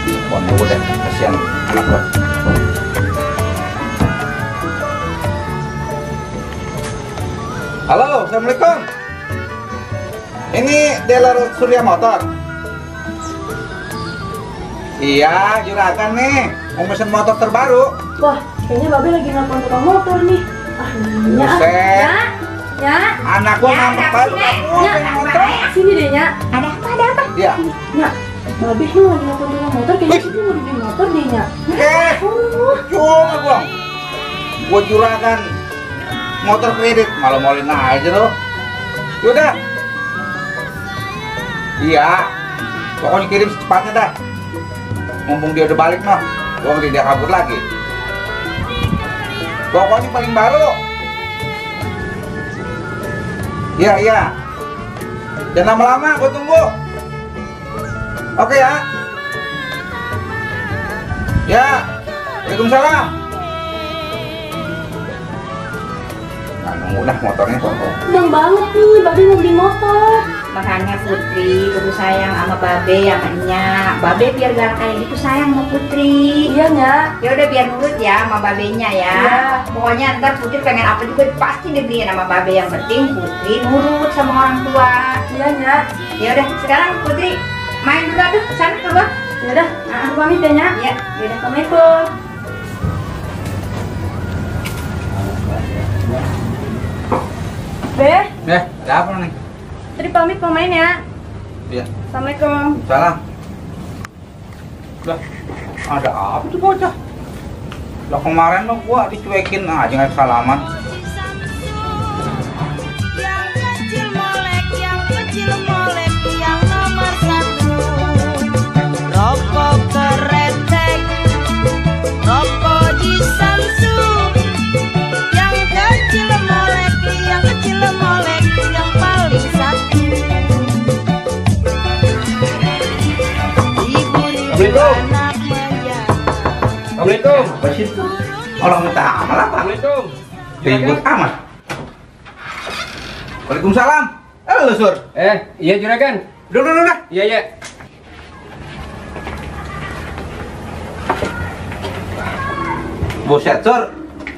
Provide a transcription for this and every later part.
Telepon dulu deh, kasihan anak gua. Halo, assalamualaikum. Ini dealer Surya Motor. Iya, juragan nih, mau pesen motor terbaru. Wah, kayaknya Babe lagi nelfon tukang motor nih. Buset. Ya. Anak gua ngambek baru. Motor. Sini deh, Nya. Ada apa? Iya. Nya, Babe nih lagi nelfon tukang motor, kayaknya sih mau dibeli motor deh, Nya. Cuma gua. Gua juragan motor kredit, malu-maluin aja lo. Yaudah. Iya. Pokoknya kirim secepatnya dah. Mumpung dia udah balik noh, gua ngeri dia kabur lagi. Pokoknya paling baru. Iya, iya. Jangan lama-lama, gua tunggu. Oke ya. Ya. Waalaikumsalam. Nah, nunggu dah motornya. Senang banget nih, Babe mau beli motor. Makanya Putri kudu sayang sama Babe yang Nya. Babe biar gak kayak gitu sayang sama Putri. Iya, Nya. Ya udah biar nurut ya sama Babenya ya. Iya. Pokoknya ntar Putri pengen apa juga pasti dibeliin sama Babe, yang penting Putri nurut sama orang tua. Iya, Nya. Ya udah sekarang Putri main dulu tuh ke sana keluar. Ya udah, aku pamit ya, Nya. Ya, Ya udah, Assalamualaikum. Be, Ada apa nih? Putri pamit mau main ya. Iya. Assalamualaikum. Salam. Lah, ada apa tuh bocah? Lah kemarin lo gua dicuekin aja nggak salaman. Yang kecil molek, yang nomor satu. Rokok keretek, rokok di Samsu. Yang kecil molek, yang paling satu. Ibu-ibu anak menjadi. Assalamualaikum. Basit tuh orang minta amal apa? Assalamualaikum. Ribut amat. Waalaikumsalam. Halo Sur. Iya juragan. Duduk dah. Iya iya. Buset Sur.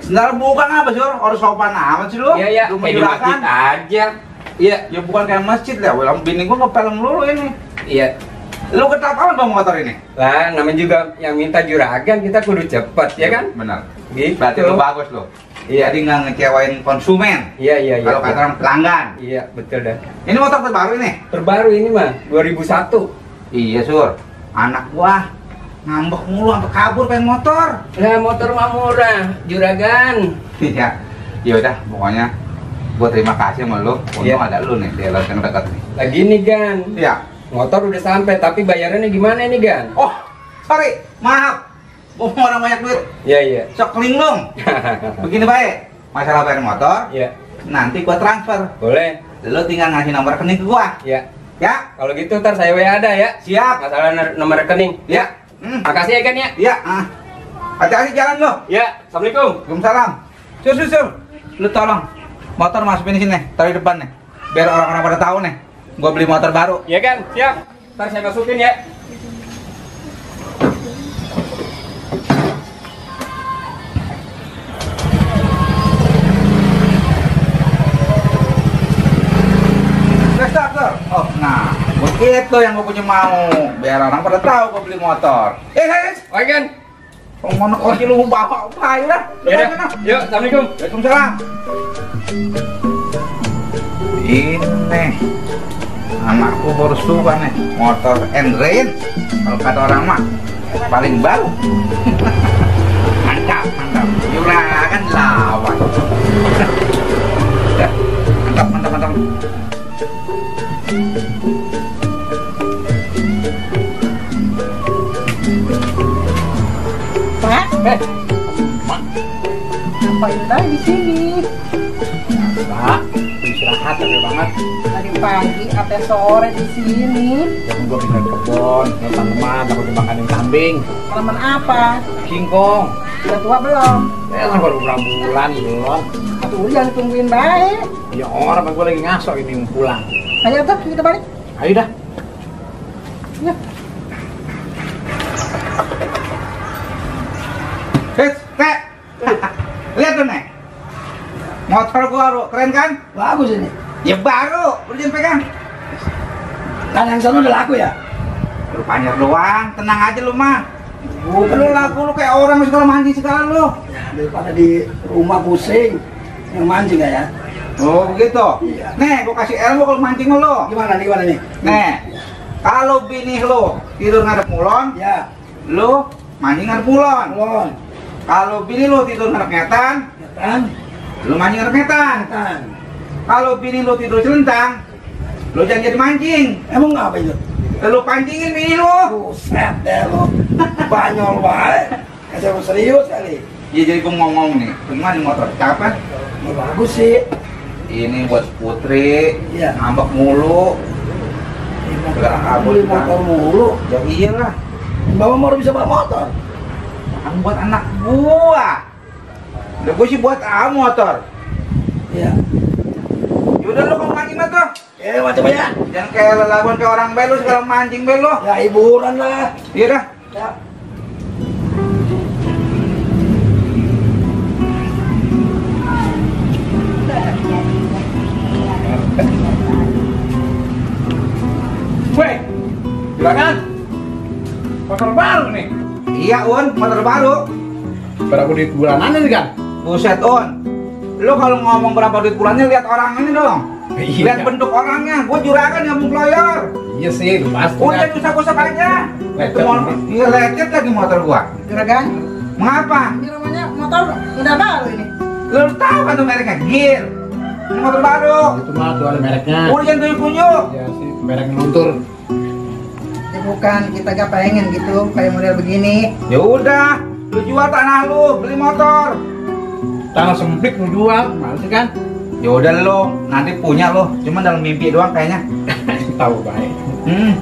Sebenarnya bukan apa Sur? Orang sopan amat sih lu. Iya iya. Lu Kayak di juragan. masjid aja. Iya Ya bukan kayak masjid lah. Walau bini gua ngepelem dulu ini. iya. Lu ketap amat bawa motor ini. Lah namanya juga yang minta juragan kita kudu cepet ya kan? Benar. Gitu. Berarti lu bagus lu. Iya. Jadi nggak ngecewain konsumen. Iya iya iya. Kalau kata orang pelanggan. Iya betul dah. Ini motor terbaru ini. Terbaru ini mah 2001. Iya Sur. Anak gua ngambek mulu sampai kabur pengen motor. Lah motor mah murah juragan. Iya. Ya udah pokoknya gua terima kasih sama lu. Untung Iya. ada lu nih di yang dekat nih. Lagi nih Gan. Iya. Motor udah sampai tapi bayarannya gimana nih Gan? Oh, sorry. Maaf. Gua mau orang banyak duit. Iya iya. Sok linglung. Begini baik. Masalah bayar motor, Iya. nanti gua transfer. Boleh. Lu tinggal ngasih nomor rekening ke gua. Iya. Ya? Kalau gitu ntar saya WA ada ya. Siap. Masalah nomor rekening. Ya. Makasih ya Gan ya. Iya. Hati-hati jalan lo. Ya, Assalamualaikum. Waalaikumsalam. Sur. Lu tolong motor masukin di sini, taruh di depan nih. Biar orang-orang pada tahu nih. Gua beli motor baru. Ya kan, siap. Ntar saya masukin ya. Stop. Oh, nah, begitu yang gua punya mau. Biar orang pada tahu gua beli motor. Oke kan? Kalau mau kunci lu bawa apa ya? Ya udah. Yuk, Assalamualaikum. Waalaikumsalam. Ini anakku baru suka nih motor Endrain. Kalau kata orang mah paling baru. Mantap. Juragan lawan. Ya, mantap. Pak, Mak, ngapain lagi di sini? Pak, istirahat capek banget. Dari pagi sampai sore di sini. Jangan gua tinggal di kebon, teman-teman, aku dimakanin kambing, Teman apa? singkong. Udah tua belum? Kan baru berapa bulan belum. Aduh, jangan ditungguin baik. Ya orang gue lagi ngaso ini mau pulang. Ayo tuh kita balik. Ayo dah. Nek. Lihat tuh, Nek. Motor gua baru, keren kan? Bagus ini. Ya baru, lu jangan pegang. Kan yang sana udah laku ya? Lu panjang doang, tenang aja lu mah. Lu laku lu kayak orang segala mancing segala lu. Ya, daripada di rumah pusing, yang mancing ya? Oh begitu? Iya. Nih, gua kasih ilmu kalau mancing lu. Gimana nih? Nih, kalau bini lu tidur ngadep mulon, Ya, lu mancing ngadep mulon. belum. Kalau bini lu tidur ngadep ngetan, Ya kan? lu mancing ngadep ngetan. Kan. Kalau bini lu tidur celentang, lu jangan jadi mancing. Emang apa itu? Lu pancingin bini lu. Buset deh lu. Banyol banget. Kayak serius kali. Ya jadi gua ngomong nih, gimana nih motor? Cakep kan? Ya, bagus sih. Ini buat Putri, Iya. ngambek mulu. Beli motor mulu. Ya iyalah, Bawa mau bisa bawa motor. kan buat anak gua. Udah gua sih buat motor. Iya. Yaudah lu kalau mancing lah tuh. Ya macam ya. Jangan kayak lelagon kayak orang belu segala mancing belu. Ya hiburan lah. Iya dah. Ya. Weh, silakan. Motor baru nih. Iya Un, motor baru. Berapa duit bulanan ini kan? Buset Un. Lu kalau ngomong berapa duit bulannya lihat orang ini dong. Iya. Lihat bentuk orangnya. Gua juragan yang employer. Iya sih, pasti. Udah usah-usah aja. Lecet. Itu motor, iya lecet lagi motor gua. Juragan, Mengapa? ini namanya motor udah baru ini. Lu tahu kan tuh mereknya Gear. Ini motor baru. Itu mah tuh ada mereknya. Udah jangan tunjuk-tunjuk. Ya sih, mereknya luntur. Ya bukan, kita gak pengen gitu kayak model begini. Ya udah, lu jual tanah lu, beli motor. Tanah sempit mau jual, mana sih kan? Ya udah lu, nanti punya lu, cuma dalam mimpi doang kayaknya. Tahu baik.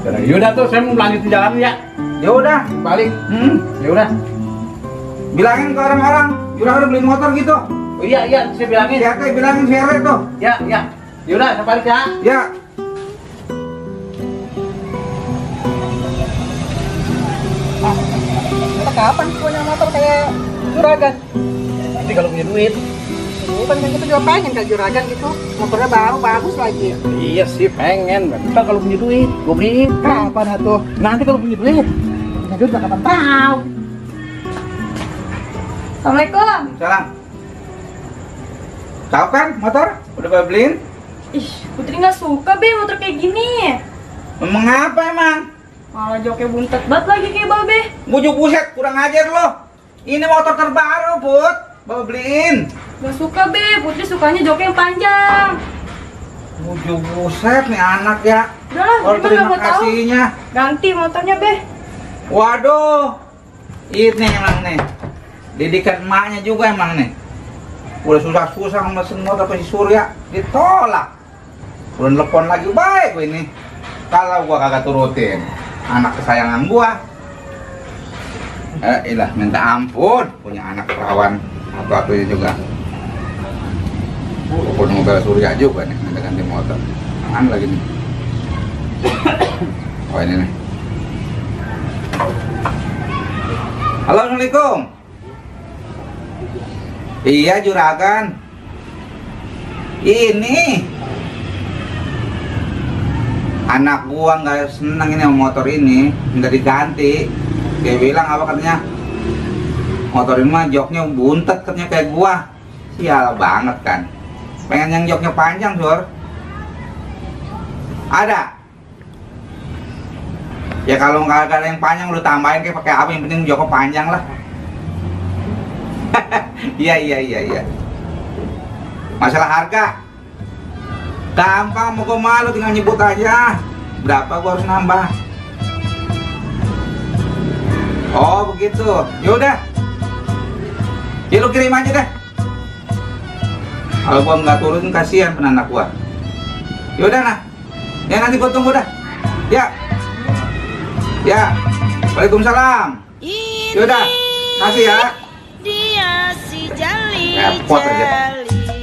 Ya Yaudah tuh, saya mau lanjutin jalan ya. udah. Balik. Hmm. Ya udah. Bilangin ke orang-orang, juragan udah beli motor gitu. Oh iya, saya bilangin. Ya kayak bilangin Shere tuh. Ya. Ya udah, saya balik ya. Ya. Kita kapan punya motor kayak juragan? Nanti kalau punya duit. Bukan kan kita juga pengen kayak juragan gitu. Motornya baru, bagus lagi. Iya sih, pengen. Kita kalau punya duit, gue beliin. Kapan atuh? Nanti kalau punya duit. Punya duit gak kapan tahu. Assalamualaikum. Salam. Tahu kan motor? Udah pada beliin? Ih, Putri nggak suka be motor kayak gini. Mengapa emang? Malah joknya buntet banget lagi kayak babe. Bujuk buset, kurang ajar lo. Ini motor terbaru, Put. Bawa beliin. Gak suka be, Putri sukanya joknya yang panjang. Bujuk buset nih anak ya. Udah lah, Oh, Putri mah nggak terima mau tahu. kasihnya. Ganti motornya be. Waduh. Ini emang nih. Didikan emaknya juga emang nih. Udah susah-susah mesen motor ke si Surya, ditolak. Udah telepon lagi, baik gue ini. Kalau gua kagak turutin anak kesayangan gua. Ilah minta ampun punya anak perawan satu-satunya juga. Pun mobil Surya juga nih, ada ganti motor. Tangan lagi nih. Oh ini nih. Halo, Assalamualaikum. Iya juragan. Ini anak gua nggak seneng ini sama motor ini, minta diganti. Dia bilang apa katanya? Motor ini mah joknya buntet katanya kayak gua. Sial banget kan. Pengen yang joknya panjang, Sur. Ada. Ya kalau nggak ada yang panjang udah tambahin kayak pakai apa, yang penting joknya panjang lah. Iya. Masalah harga gampang, mau gue malu tinggal nyebut aja berapa gue harus nambah. Oh begitu, yaudah ya lu kirim aja deh. Kalau gue nggak turun kasihan penanak gue. Yaudah nah, ya nanti gue tunggu dah. Ya Waalaikumsalam. Yaudah, kasih ya. Dia si Repot aja. jali